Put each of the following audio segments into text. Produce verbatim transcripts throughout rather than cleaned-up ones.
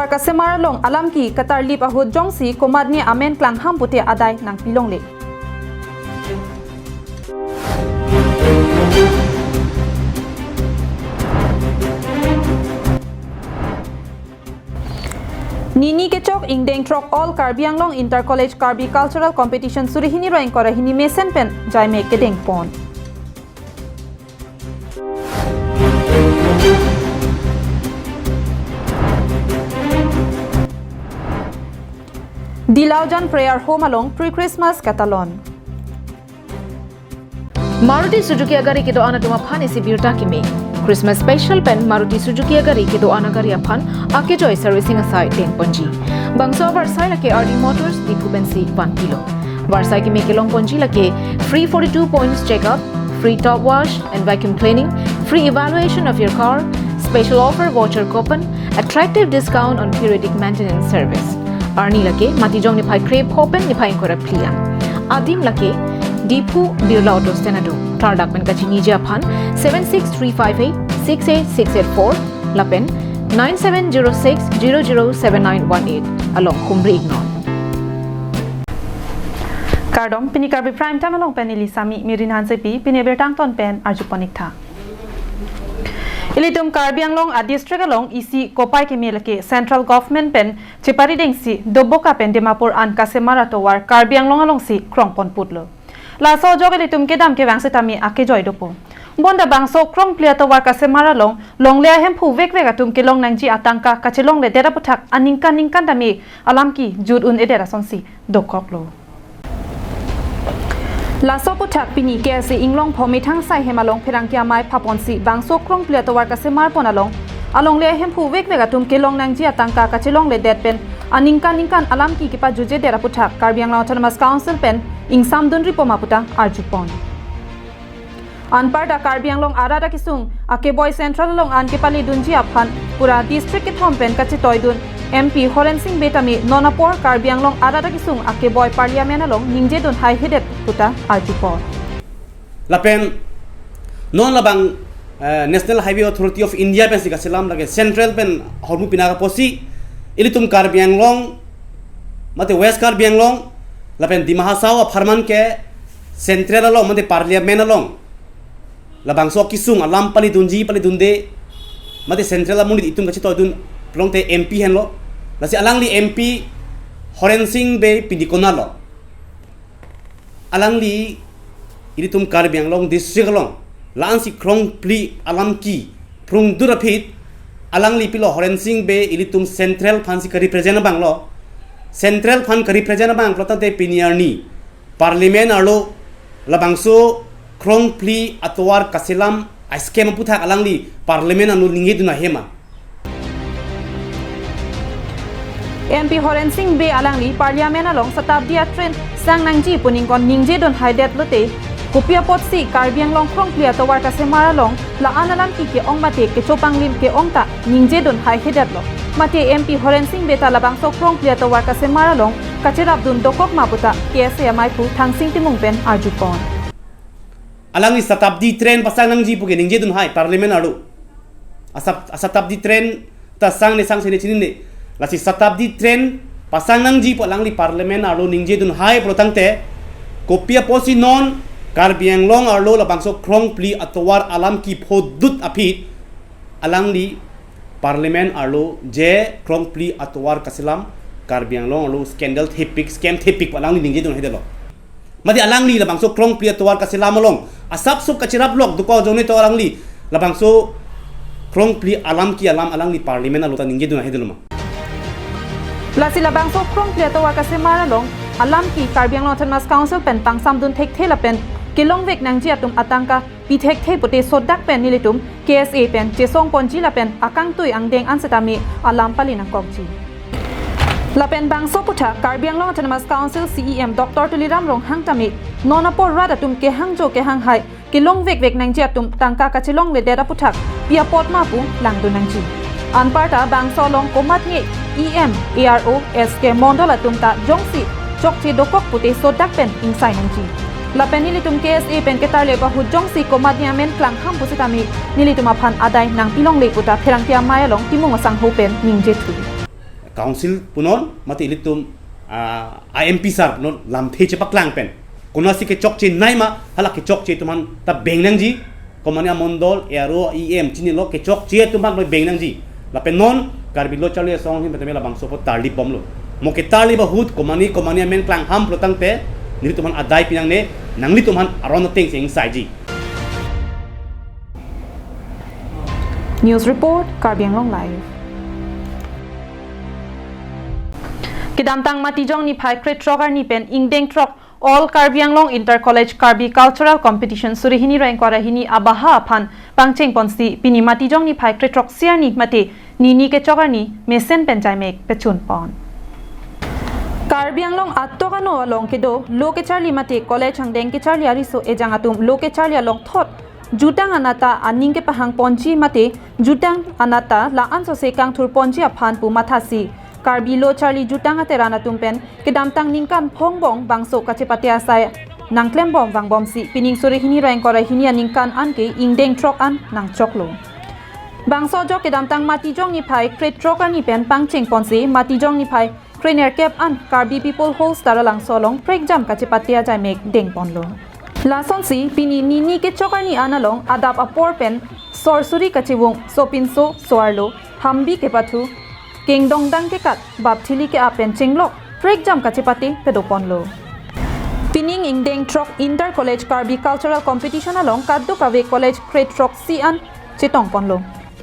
Kasemar along alam ke katarlip ahut jongsi komatne amen klangham pute adai nangpilongle. Nini kechok ingdeng throk All Karbi Anglong Inter College Karbi Cultural Competition suri hini ra ingkoi ra hini mesen pen jaime kedengpon. Dilaujan Prayer Home along Pre-Christmas Katalon. Maruti Suzuki agari kedo-an atum aphan isi birta kimi. Christmas special pen Maruti Suzuki agari kedo-an agari aphan akejoi servicing asai dengponji. Bangso avarsai lake R D Motors Diphu pensi vanpilo. Varsai kimi kelongponji lake free forty-two points checkup, free top wash and vacuum cleaning, free evaluation of your car, special offer voucher coupon, attractive discount on periodic maintenance service. Arni lake Matijong niphai krepho pen niphai ingkoi ra phli an. Adim lake Diphu Birla Auto Stand adung. Klardak pen kachiniji aphan seven six three five eight six eight six eight four lapen nine seven zero six zero zero seven nine one eight along humri iknon. Kardom, pini Karbi Prime Time along pen neli Sami Mirin Hansepi, pini birta angton pen arjupon ik tha. Ilitum Karbi Anglong a district along isi kopai keme lake central government pen cheparidengsi Doboka pen Dimapur an kasemar atovar Karbi Anglong alongsi krongpon putlo. Laso ajok ilitum kedam kevang setame akejoi dopo. Bonta bangso krongphli atovar kasemar along longle ahemphu vekvek atum kelong nangji atangka kachelongledet aputhak aningkan ningkan tame alam ke jut un-edet asonsi dokoklo. Laso aputhak pini K S A Inglongpho methang sai hem along pherangke amei phaponsi bangso krongphli atovar kasemarpon along alongle ahemphu vekvek atum kelong nangji atangka kachelongledet pen aningkan ningkan alam ke kepajutjedet aputhak Karbi Anglong Autonomous Council pen ingsamdun ripo ma puta arjupon. Anparta Karbi Anglong arat akesung akeboi central along an kepaledunji aphan pura district kethom pen kachetoidun M P Horen Sing Bey tame non apor Karbi Anglong arat akesung akeboi parliament along ningjedun haihedet puta arjupon. Lapen non labang, eh, National Highway Authority of India pensi kachelam lake central pen hormu pinak apotsi ilitum Karbi Anglong mate West Karbi Anglong lapen Dima Hasao apharman ke central along mate parliament along labangso akesung alam paledunji paledunde mate central amonit itum kachetoidun pulote M P henlo. Lasi alangli M P Horen Sing Bey pini konatlo. Alangli ilitum Karbi Anglong district along la-ansi krongphli alam ke prungdur aphi alangli pilo Horen Sing Bey ilitum central aphansi karepresent abanglo. Central aphan karepresent abang pulote pini arni parliament arlo labangso krongphli atovar kaselam a-scheme aputhak alangli parliament arlo ningjedun ahe ma. M P Horen Sing Bey alangli parliament along Shatabdi a-train sang nangji pu ningkan ningjedun haidet lote, kopi apotsi Karbi Anglong krongphli atovar kasemar along la-an alam ke ke-ong mate kechopanglim ke-ong ta ningjedun haihedetlo. Mate M P Horen Sing Bey ta labangso krongphli atovar kasemar along kacherapdun dokok ma puta K S A amaiphu Thangsing Timung pen arjupon. Alangli Shatabdi train pasang nangji puke ningjedun hai parliament arlo. Asap, a-Shatabdi train ta sangne sangse ne chinine. Lasi Shatabdi train pasang nangji pu alangli parliament arlo ningjedun hai pulotangte, kopi apotsi non Karbi Anglong arlo labangso krongphli atovar alam ke phodut aphi alangli parliament arlo je krongphli atovar kaselam Karbi Anglong arlo scandal thepik, scam thepik pu alangli ningjedun haidetlo. Mate alangli labangso krongphli atovar kaselam along asapso kacheraplok dokok ajoine to alangli labangso krongphli alam ke alam alangli parliament arlo ta ningjedun ahedetlo ma. Lasi labangso krongphli atovar kasemar along alam ke Karbi Anglong Autonomous Council pen pangsamdun thekthe lapen kelongvek nangji atum atangka pi thekthe pute sodak pen nelitum K S A pen chesongponji lapen akangtui angdeng an setame alam pali nangkokji. Lapen bangso aputhak Karbi Anglong Autonomous Council C E M Doctor Tuliram Ronghang tame non apor rat atum kehangjo kehanghai kelongvekvek nangji atum tangka kachelongledet aputhak pi apot ma pu langdun nangji. Anparta bangso along komatne E M, A R O, S K Mondol atum ta jongsi chokche dokok pute sodak pen ingsai nangji. Lapen nelitum K S A pen ketarlip ahut jongsi komatne amen klangham pu setame nelitum aphan adai nangpilongle puta pherangke amei along Timung asangho pen ningjethu. Council punon, mate ilitum, ah, a M P sir punon lamthe chepaklang pen, konatsi kechokche nai ma, hala kechokche atum aphan ta beng nangji. Komani amondol, A R O, E M, chinilo, kechokche atum aphan beng nangji. Lapen non Karbi Lo Charli Asong ahin pen tame labangso apot tarlip bomlo. Mo ketarlip ahut komani komani amen klangham pulo tangte, nelitum aphan adai pi nangne, nanglitum aphan aron ateng si ingsaiji. News report, Karbi Anglong Live. Kedamtang Matijong niphai krethrok arni pen ingdeng throk All Karbi Anglong Inter College Karbi Cultural Competition suri hini ra ingkoi ra hini abaha aphan pangcheng ponsi pini Matijong niphai krethrok isi arni mate nini kechok arni mesen pen jaimek pechun pon. Karbi Anglong atok ano along kedo lo kecharli mate college angdeng kecharli ariso ejang atum lo kecharli along thot jutang anat ta aning kepahang ponji mate jutang anat ta la-an sose kangthur ponji aphan pu mathasi Karbi Lo Charli Jutang Ateran atum pen kedamtang ningkan phongbong bangso kachepate asai nangklem bom vangbomsi pining suri hini ra ingkoi ra hini aningkan anke ingdeng throk an nangchoklo. Bangso ajok kedamtang Matijong niphai krethrok arni pen pangcheng ponsi Matijong niphai krenerkep an Karbi People Hostel Taralangso along prekjam kachepate ajaimek deng ponlo. Lasonsi pini nini kechok arni an along adap apor pen sorsuri kachevung, sopinso, so-arlo, hambi kepathu, kengdongdang kekat, bap thili ke-ap pen chenglok prekjam kachepate pado ponlo. Pining ingdeng throk Inter College Karbi Cultural Competition along kadokave college krethrok isi an chetong ponlo.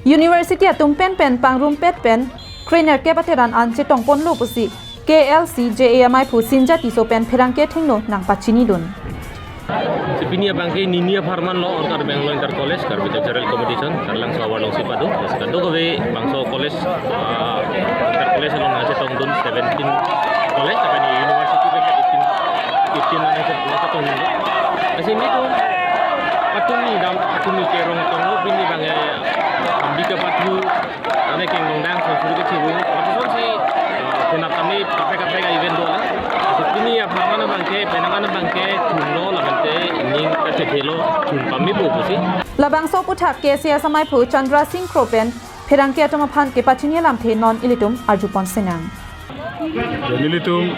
University atum pen pen pangrumpet pen krenerkep ateran an chetong ponlo pusi K L C J A M I phu Sinja Tisso pen pherangke athengno nangpachinidun. Si pini abangke nini apharman lo Karbi Anglong Inter College Karbi Cultural Competition Taralangso avar alongsi pado. Kadokave bangso college, ah, Inter College along nangchetongdun seventeen college, lapen university pen eighteen, eighteen nangchetongdun. Lasi nelitum patumi dam, patumi kerong tonglo pini abangke hambi kepathu, ane kengdongdang, sorsuri kachevung, lapuson si, ah, penap kami kaprek kaprek a-event dolang. Lasi pini apharman abangke, penang an abangke thumlo, lapen te ining kachethelo, thum pame po pusi. Labangso aputhak K C S amaiphu Chandra Singh Kro pen pherangke atum aphan kepachini alamthe non ilitum arjupon sinang. Nelitum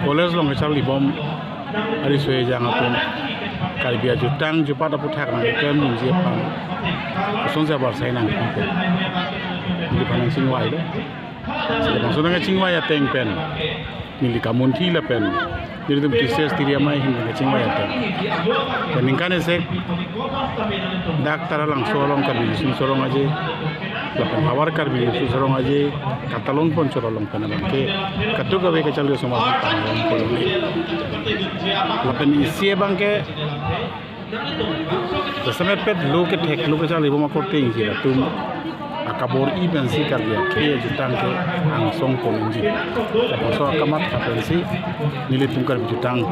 college along kecharli bom ariso ejang atum Karbi ajutang jupat aputhak nangklem dunji aphan kosonsi abar sai nangpon pen neliphan nangchingvailo. Sila bangso nangchingvai ateng pen neli kamunthi lapen nelitum T C S Tiri Amei ahin nangchingvai ateng pen ningkan isi dak Taralangso along Karbi Riso Nimso Rong Aje, lapen havar Karbi Riso Nimso Rong Aje katalon pon choro along pen abangke kadokave kacharli osomar pangong koloni. Lapen isi abangke jasemet pet lo kethek lo kacharli bom akorte ingsi latum akabor-i pensi Karbi akhei ajutang ke angsong pon unji. Labangso akamatha pensi nelitum Karbi Jutang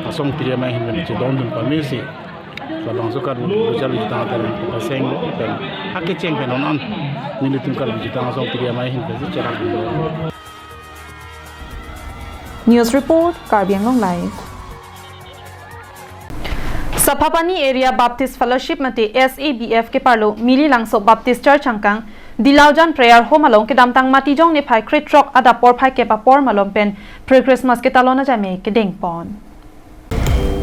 Asong Tiri Amei ahin pen chedondun pamesi labangso Karbi Lo Charli Jutang Ateran paseng pen akecheng pen non an nelitum Karbi Jutang Asong Tiri Amei ahin pensi cherak. News report, Karbi Anglong Live. Saphapani Area Baptist Fellowship mate S A B F keparlo Mililangso Baptist Church angkang Dilaujan Prayer Home along kedamtang Matijong niphai krethrok adap porphai kep apor malom pen pre-Christmas ketalon ajaimek kedeng pon.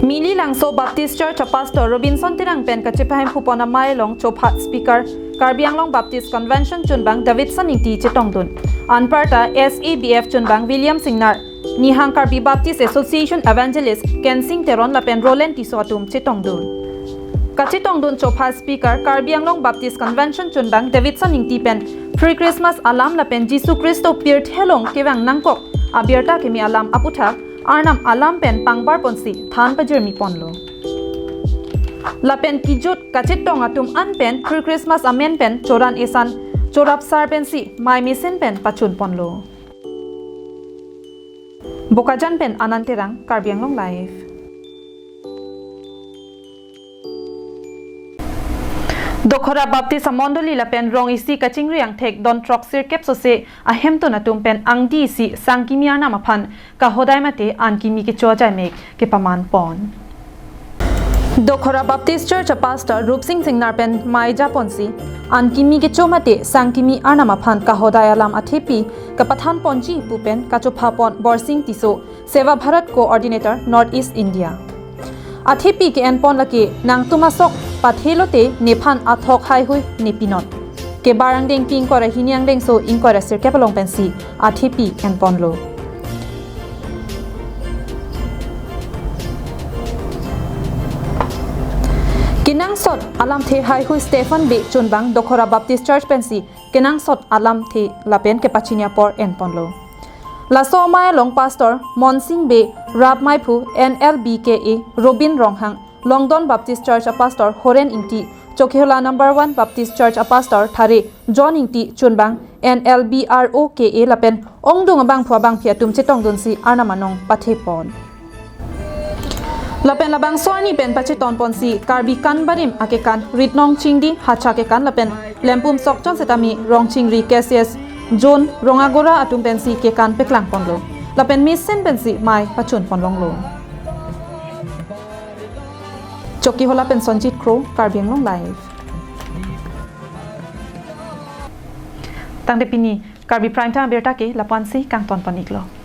Mililangso Baptist Church a-pastor Robinson Terang pen kachepahem phupon amei along chophat speaker Karbi Anglong Baptist Convention chunbang Davidson Ingti chetongdun. Anparta S A B F chunbang William Singnar, Nihang Karbi Baptist Association Evangelist Kensing Teron lapen Roland Tisso atum chetongdun. Kachetongdun chophat speaker Karbi Anglong Baptist Convention chunbang Davidson Ingti pen pre-Christmas alam lapen Jisu Khristo pirthe along kevang nangkok abirta keme alam aputhak Arnam alam pen pangbar ponsi than pajirmi ponlo. Lapen kijut kachetong atum an pen pre-Christmas amen pen choran esan chorap sar pensi mei mesen pen pachun ponlo. Bokajan pen Anand Terang, Karbi Anglong Live. Dokhora Baptist amondoli lapen rong isi kachingri angthek don throksirkep sose ahemtun atum pen angdi isi sangkimi arnam aphan kahodai mate an kimi kecho ajaimek kepaman pon. Dokhora Baptist Church a Pastor Rupsing Singnar pen mai japonsi, an kimi kecho mate sang kimi arnam aphan kahodai alam athepi kapathan ponji pu pen kachopha pon Borsing Tisso, Seva Bharat Coordinator, North East India. Athepi ke-en pon lake nangtum asok pathe lote nephan athok haihui ne pinon. Kebar angdeng pi ingkoi ra hini angdengso ingkoi ra sirkep along pensi athepi en ponlo. Kenangsot alamthe haihui Stephen Bey chunbang Dokhora Baptist Church pensi kenangsot alamthe lapen kepachini apor en ponlo. Laso amei along Pastor Monsing Bey, Rap Maiphu, N L B K A Robin Ronghang, Longdon Baptist Church a Pastor Horen Ingti, Chokihola number one Baptist Church a Pastor Thare John Ingti chunbang N L B R O K A lapen ongdung abangphu abangphi atum chetongdunsi arnam anong pathe pon. Lapen labangso arni pen pacheton ponsi Karbi Kan Barim akekan Ritnong Chingdi, Hacha kekan lapen Lempum Sokchon setame Rongchingri K C S Zone Rongagora atum pensi kekan peklang ponlo. Lapen mesen pensi mai pachun ponlonglo. Chokihola pen Sonjit Kro, Karbi Anglong Live. Tangte pini Karbi Prime Time abirta ke lapu-ansi kangton pon-iklo.